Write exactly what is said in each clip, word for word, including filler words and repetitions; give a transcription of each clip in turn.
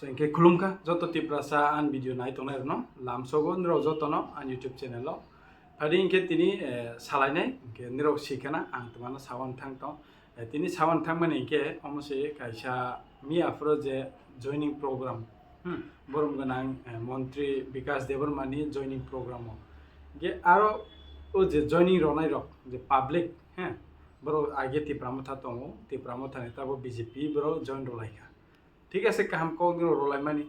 Hwnkhe khulumkha joto Tiprasa ani video nai tongnai rokno, lamsogo nirok jotono ani YouTube channel o. Phadi hwnkhe tini, eh, salainai, hwnkhe nirok sikhana ang twmano sawan thang tong. Eh, tini sawan thangmani hwnkhe omo se kaisa miya phuru je joining program, hmm, borom gwnang, eh, montri Bikas Debbarma ni joining program o. Hwnkhe aro o je joining ronai rok je public, he, borok age Tipra Motha tongo, Tipra Motha ni tabo B J P borok join rwlaikha. Thik ase, kaham kok nirok rwlaimani.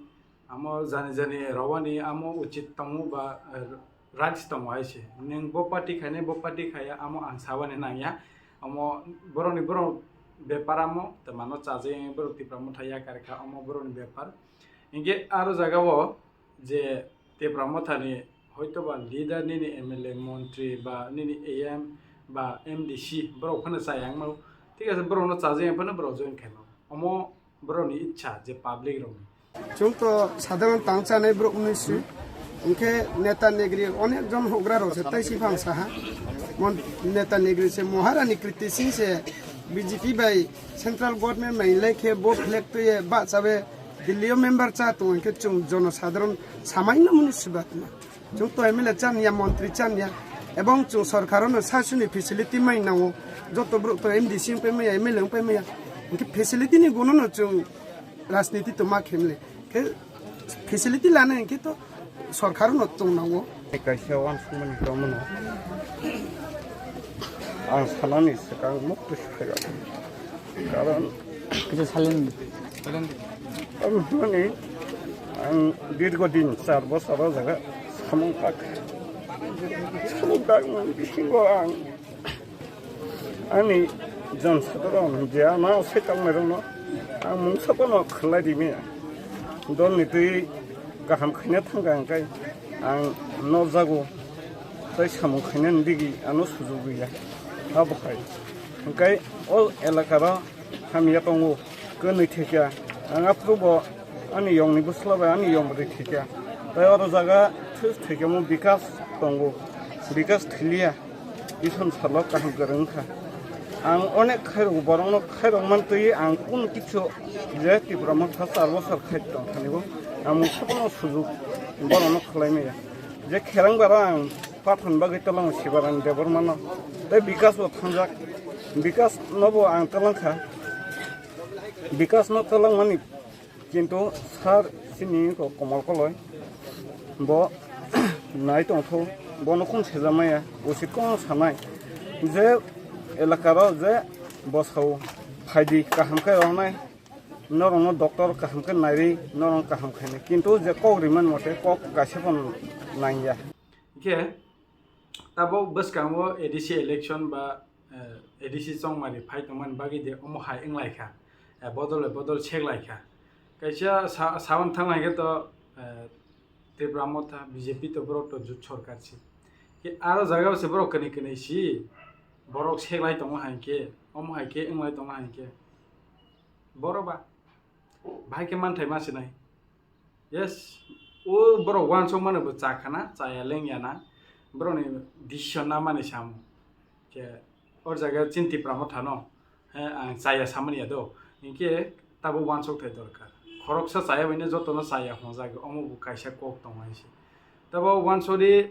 Amo jani jani rwani amo uchit tongo ba, eh, rights tongo hai se. Nwng bo party khainai, bo party khaiya, amo ang sabani nangya. Amo borokni borok bepar amo, twmano chajai borok Tipra Motha yakarkha, amo borokni bepar. Hwnkhe aro jagao je Tipra Mothani hoitoba leader nini M L A, montri ba nini A M ba M D C borok phano chaya wngmao. Thik ase, borokno chajai phano borok join khaimao. Omo borokni ichha je public rokni. Chwng to sadharon tang chanai borok wngwi si. Hwnkhe neta negri onek jon houhgra rok se tai si phang saha. Mon neta negri se Maharani Kriti Singh se B J P bai central government bai lai khe bo flag twi bahchawi Delhi o member cha tongo, hwnkhe chwng jono sadharon samaino mwnwi sibatma. Chwng to M L A chaniya, montri chaniya, ebong chwng sorkar no sasuni facility mai nango. Joto borok to M D C wngpai maya, M L A wngpai maya. Hwnkhe facility ni guno no chwng rajniti to ma khe mle. Khe facility lana hwnkhe to sorkar no tong nango. Kaisa uansukmani tongmano ang sanani swkang mukti swkang. Karon kisa silent. Ang hwnmani ang dirgo din char bosor o jaga samung tak. Samung tak mani bisingo ang ani jon sadharon je ano se tongnairokno ang mungsa phano khwlai rimaya. Dolni twi kaham khaina thangkha hwnkhe ang nokjago tei samung khainani digi ano sujuk riya. Abo hai hwnkhe o elakaro hamya tongo, kwnwi thwikha. Ang aphuru bo ani yongni bwsla bai ani yong bwrwi thwikha. Tei oro jaga thwi-, thwikhe mo Bikas tongo, Bikas thwiliya. Ison salo kaham kwrwng wngkha. Ang onek khairok borokno khairok mantwi ang kunu kichu je Tipra Motha char bosor khai tongthani bo ang mungsa phano sujuk borokno khwlai maya. Je kherang bara ang Pathan bagwi twlango Sibaram Debbarmano tei Bikas bo thangjak. Bikas no bo ang twlang kha. Bikas no twlang mani kintu sir chini ko Komal Koloi bo nai tong tho, bono khum sejamaya usit kong sanai je elakaro je bosao phaidi kaham khe rongnai, norokno doctor kaham khe nairi, norok kaham khainai, kintu je kok rimani mote kok kaisa phano nangya. Hwnkhe tabok bwskango A D C election ba, eh, A D C chongmani phai tongmani bagwi de omo hai wnglaikha, eh, bodol bai bodol seklaikha. Kaisa sa-, sawan thanglaikhe to, eh, Tipra Motha, B J P to borok to jut sorkar si. Khe aro jaga se borok kwnwi kwnwi si, borok seklai tongo hai khe, omo hai khe wnglai tongo hai khe. Borok ba, bahai khe manthai ma sinai. Yes, o borok uansuk mano bo cha khana, chaya lengya na, borokni decision na mani samo. Khe o jaga chini Tipra Motha no, he, ang chaya samani ya do, hinkhe tabo uansuk thai dorkar. Khoroksa chaya bai no joto no chaya hwnjak, omo bo kaisa kok tongo hai se. Tabo uansuk di,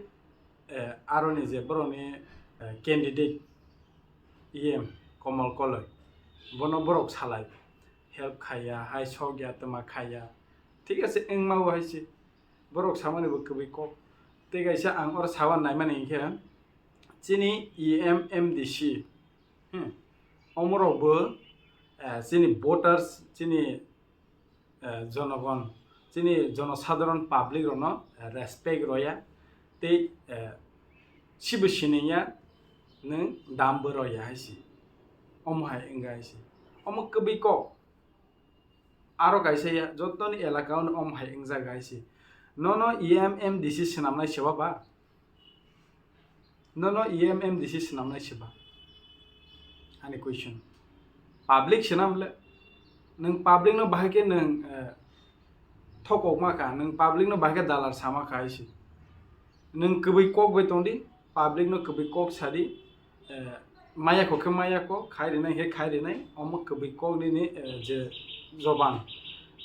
eh, aroni je borokni, eh, candidate E M Komal Koloi, bono borok salai, help khaiya, hai sok ya, twma khaiya. Thik ase, wngma bo hai se. Borok samani bo kwbwi kok. Tei kaisa ang oro sawan naimani hinkhe, chini E M M D C, hmm, omorok bo, eh, chini voters, chini, eh, jonogon, chini jonosadharon public rokno, eh, respect roya. Tei, eh, sibo siningya, nwng dambo roya hai se. Omo hai wngkha hai se. Omo kwbwi kok. Aro kaisa ya, jotoni elaka o omo hai wngjago hai se. Nono E M M D C swnamnai seba ba? Nono E M M D C swnamnai seba? Ani question. Public swnam le. Nwng public no bahai khe nwng, eh, thokok ma kha, nwng public no bahai khe dalar sama kha hai se. Nwng kwbwi kok bai tong di, public no kwbwi kok sa di, eh, maya kok khe maya kok, khai rinai khe khai rinai, omo kwbwi kok nini, eh, je joban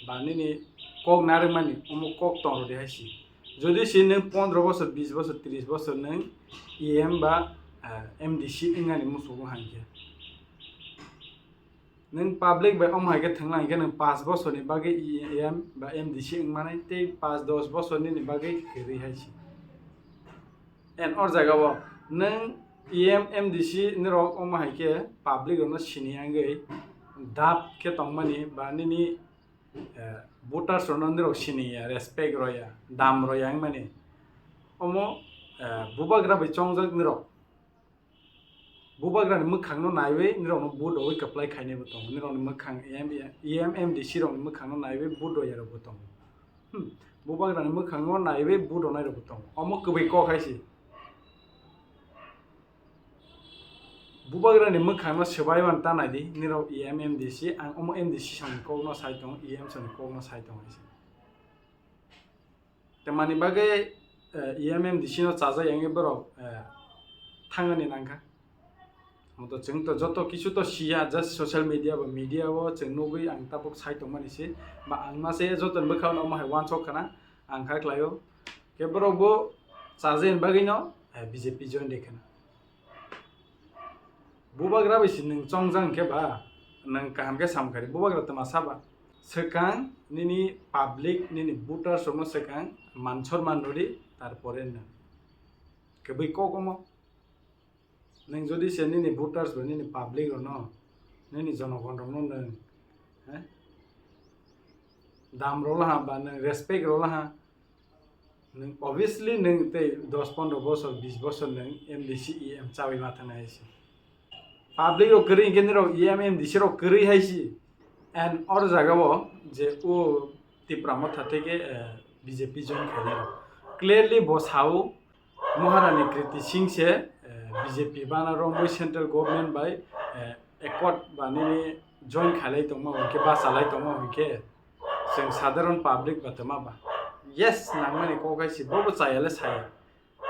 ba nini kok narwkmani omo kok tong rwdi hai se. Jodi se nwng pondro bosor, bis bosor, tris bosor nwng E M ba, eh, M D C wngnani muchungo hai khe, nwng public bai omo hai khe thwngla hwn khe nwng paanch bosorni bagwi E M ba M D C wngmani tei paanch dos bosornini bagwi kwrwi hai se. And o jagao nwng E M, M D C nirok omo hai khe public rokno sini wngwi dap khe tongmani ba nini, eh, voters rokno nirok sini ya, respect rw ya, dam rw ya wngmani. Omo, eh, bubagra bai chongjak nirok. Bubagrani mwkhangno naiwi nirokno vote rwui kwplai khainaibo tongo. Nirokni mwkhang E M, E M, M D C rokni mwkhangno naiwi vote rw yarokbo tongo. Hmm. Bubagrani mwkhangno naiwi vote rwnairokbo tongo. Omo kwbwi kok hai se. Bubagrani mwkhangno swbai uan ta naidi, nirok E M, M D C, ang omo M D C songni kokno sai tongo, E M songni kokno sai tongo hai se. Tamani bagwi, eh, E M M D C no chajak yangwi borok, eh, thangani nangkha. Omo to chwng to joto kisu to siya, just social media ba media o chwng nugwi ang tabuk sai tongmani se. Ba ang ma se jotoni bwkhao no omo hai uansuk khana, ang kha khlaio. Khe borok bo chajani bagwi no, eh, B J P join de khana. Bubagra bai se nwng chongjak hwn khe ba, nwng kaham khe samkha di, bubagra twma saba. Swkang nini public, nini voters rokno swkang man sorman rwdi, tarpore nwng. Kwbwi kok omo. Nwng jodi se nini voters bai nini public rokno, nini jonogon rokno nwng, eh, dam rw laha ba nwng respect rw laha, nwng obviously nwng tei dos pondro bosor, bis bosor nwng M D C E M chawi ma thangna hai se. Public rok kwrwi hwnkhe nirok E M M D C rok kwrwi hai se. And or jagao je o Tipra Motha theke, eh, B J P join khainai rok. Clearly bo sao Maharani Kriti Singh se, eh, B J P bana romwi central government bai, eh, accord ba nini join khailai tongma hwnkhe, bachalai tongma hwnkhe, chwng sadharon public ba twma ba. Yes, nangmani kok hai se, bobo chaya le saya.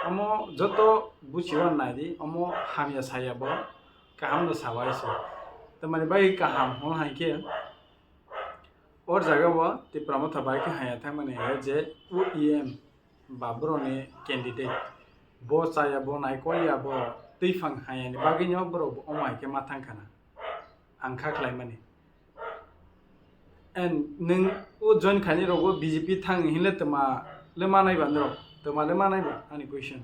Omo joto buchiuan naidi, omo hamya saya bo, kaham no sabai se. Tamani bai kaham hwn hai khe, or jagao Tipra Motha bai khe haya thangmani hai je o E M ba borokni candidate bo chaya, bo naikol ya, bo twiphang hayani bagwino borok bo omo hai khe ma thang khana. Ang kha khlaimani. And nwng o join khainai rokbo B J P thang hinle twma le manai ba norok? Twma le manai ba? Ani question.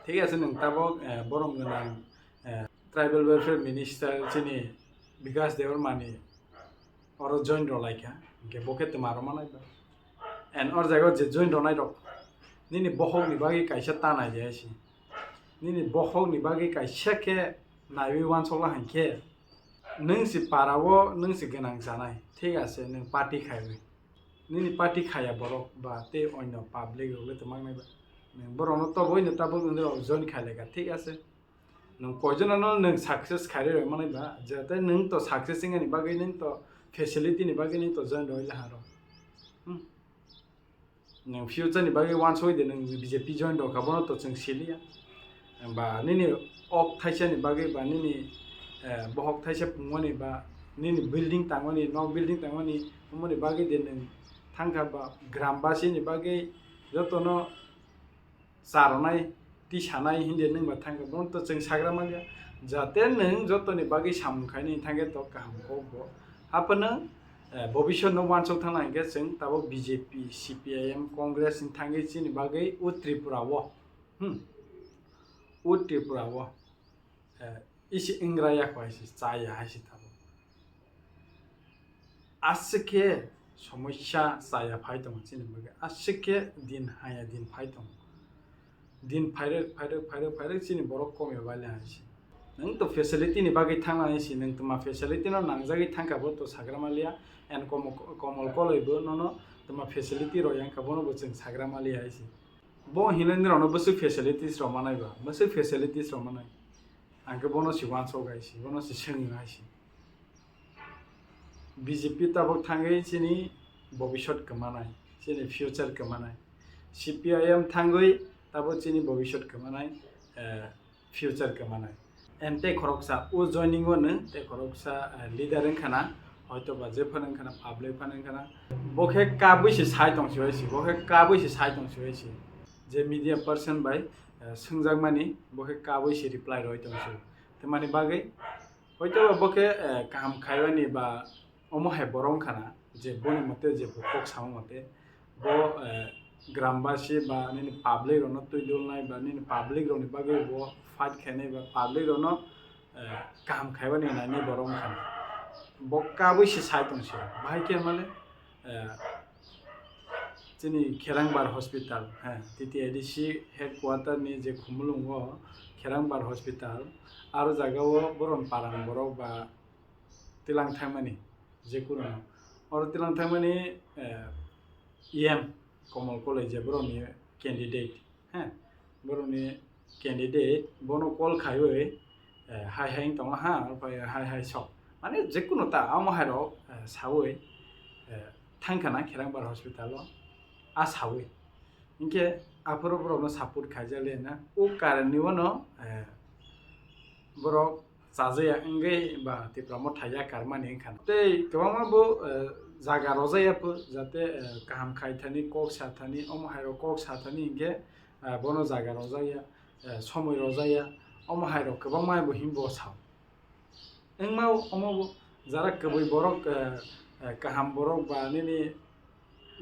Thik ase, nwng tabok, eh, borom gwnang, eh, Tribal Welfare Minister chini Bikash Debbarmani oro join rw lai kha, hwnkhe bo khe twma rw manai ba? And or jagao je join rwnai rok, nini bohokni bagwi kaisa ta nai de hai se. Nini bohokni bagwi kaisa khe naiwi uansukla hai khe, nwng se para o nwng se gwnang chanai, thik ase, nwng party khaiwi. Nini party khaya borok ba tei onyo public rok le twma wngnai ba? Nwng borokno toboi no tabuk nwng rok join khailai kha, thik ase. Nwng koijono no nwng success khairwi rw manai ba? Jate nwng to success wngani bagwi nwng to facility ni bagwi nwng to join rwui laha rw. Hmm. Nwng future ni bagwi uansugwi de nwng B J P join rw kha, bono to chwng siliya. Ba nini ok thaisa ni bagwi ba nini, eh, bohok thaisa pungmani ba nini building tangmani, nok building tangmani, omoni bagwi de nwng thang kha ba gram basi ni bagwi jotono cha rwnai, twi sanai hindi nwng ba thang kha, bono to chwng sagra manliya. Jate nwng jotoni bagwi samung khainai thang khe to kaham kok bo. Haphano, eh, bobisot no uansuk thangna hwnkhe chwng tabuk B J P, C P I M, Congress ni thangwi chini bagwi o Tripura o, hmm, o Tripura o, eh, isi wngra ya kho hai se, cha ya hai se tabuk. Aswk khe somosya chaya phai tongo chini bagwi, aswk khe din haya din phai tongo. Din phairwk, phairwk, phairwk, phairwk chini borok kom ya bai le hai se. Nwng to facility ni bagwi thang nai se, nwng twma facility no nangjagwi thang kha bo to sagra manliya, and Komo-, Komol Koloi bo nono twma facility rw yang kha, bono bo chwng sagra manliya hai se. Bo hinwi nirok no bwswk facilities rw manai ba, bwswk facilities rw manai. Ang khe bono se uansuk hai se, bono se swng hai se. B J P tabuk thangwi chini bobisot kwmanai, chini future kwmanai. C P I M thangwi tabuk chini bobisot kwmanai, eh, future kwmanai. And tei khoroksa o joining o nwng tei khoroksa, eh, leader wngkha na, hoito ba je phano wngkha na public phano wngkha na, bo khe kabui se sai tong si bai si, bo khe kabui se sai tong si bai si, je media person bai, eh, swngjakmani bo khe kabui se reply roi tong si. Tamani bagwi hoito ba bo khe, eh, kaham khaibani ba omo hai borok wngkha na, je boni mote je bo kok samo mote, bo, eh, grambasi ba nini public rokno twi dulnai ba nini public rokni bagwi bo fight khainai ba public rokno, eh, kaham khaibani nainai borok wngkha na. Bo kabui se sai tong si. Bahai khe male, eh, chini Kherangbar Hospital, he, T T A D C headquarter ni je Khumulwng o Kherangbar Hospital, aro jaga o borom parang borok ba tilang thangmani, je kuno oro tilang thangmani, eh, E M Komol Koloi je borokni candidate, he, borokni candidate bono call khaiwi, eh, hai hai wng tongo ha, hai hai sok, mane je kuno ta amo hai rok, eh, sawi, eh, thangkha na Kherangbar hospital o, a sawi hinkhe aphuru borokno support khaijak le na o current ni bono, eh, borok chajaya wngwi ba Tipra Motha yakarmani wngkha. Tei kwbangma bo, eh, jaga rojaya pho, jate, eh, kaham khai thani, kok sa thani, omo hai rok kok sa thani hinkhe, eh, bono jaga rojaya, eh, somoi rojaya, omo hai rok kwbangma bo himbo sao. Wngma omo bo jara kwbwi borok, eh, eh, kaham borok ba nini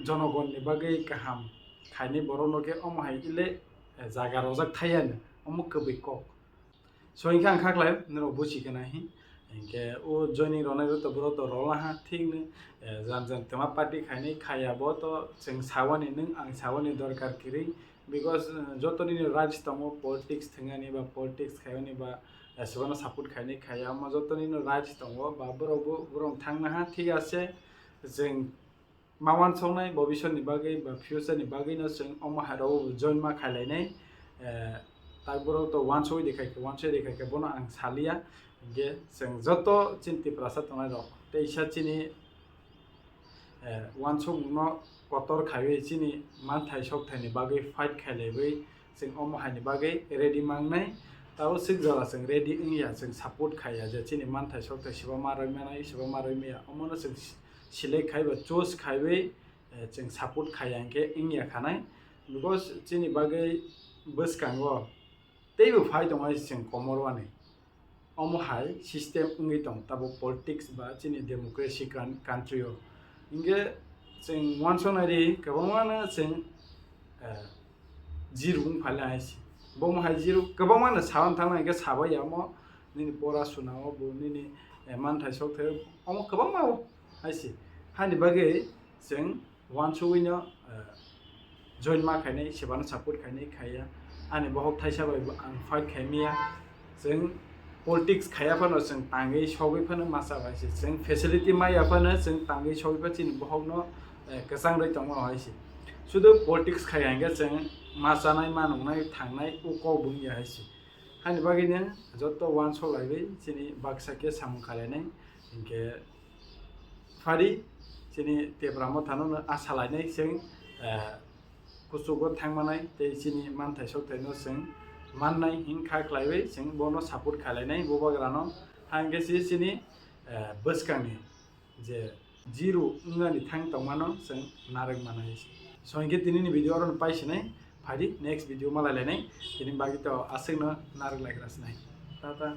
jonogonni bagwi kaham khainai borokno khe omo hai ile, eh, jaga rojak thai ya no, omo kwbwi kok. So hinkhe ang kha khlai norok buchi gana hi. Hinkhe o joining rwnai rok to borok to rwla ha thik no, eh, jam jam twma party khainai khaya bo to chwng sawani nwng ang sawani dorkar kwrwi, because, eh, joto nini rights tongo politics thwngani ba politics khaiyani ba, eh, swbano support khainai khaya omo joto nini rights tongo ba borok bo borok thangna ha thik ase chwng ma uansuknai bobiswtni bagwi ba future ni bagwi no chwng omo hai rok join ma khailainai, eh, tai borok to uansugwi de khaikhe uansugwi de khaikhe bono ang salia, hinkhe chwng joto chini Tiprasa tongnai rok teisa chini, eh, uansukmung no kotor khaiwi chini manthai sokthai ni bagwi fight khailaiwi chwng omo hai ni bagwi ready mangnai, tabo swk jora chwng ready wngya chwng support khaiya je chini manthai sokthai swbama rwimani swbama rwimaya omono chwng select khai ba choose khaiwi, eh, chwng support khaiya hinkhe wngya khanai, because chini bagwi bwskango teibo phai tongo chwng komorwani. Omo hai system wngwi tong tabuk politics ba chini democracy kan-, country o. Hinkhe chwng uansuknai di kwbangmano chwng, eh, zero wng phaila hai se. Bomo hai zero kwbangmano sawan thangna hinkhe sabai ya omo nini pora suna o bo nini, eh, manthai sokthai o omo kwbangma o hai se. Hani bagwi chwng uansugwino, eh, join ma khainai, sebano support khainai khaiya. Ani bohok thaisa bai bo ang fight khaimaya. Chwng politics khaiya phano chwng tangwi sogwi phano masa bai se. Chwng facility maya phano chwng tangwi sogwi pha chini bohokno, eh, kwchang rwi tongma hai se. Sudu politics khaiya hinkhe chwng ma chanai, ma nungnai, thangnai, o kok bo wngya hai se. Hani bagwino joto uansuk laiwi chini baksa khe samung khainai. Hinkhe phari chini Tipra Mothano no asa lainai chwng, eh, kuchugo thangmanai tei chini manthai sokthai no chwng mannai hinkha khlaiwi chwng bono support khlainai bubagrano. Hangkhe si chini, eh, bwskangni je zero wngnani thang tongmano chwng narwk manai. So hinkhe tinini video oro no paisinai, phari next video malai lainai, tini bagwi to aswkno narwk laikra sinai. Tata.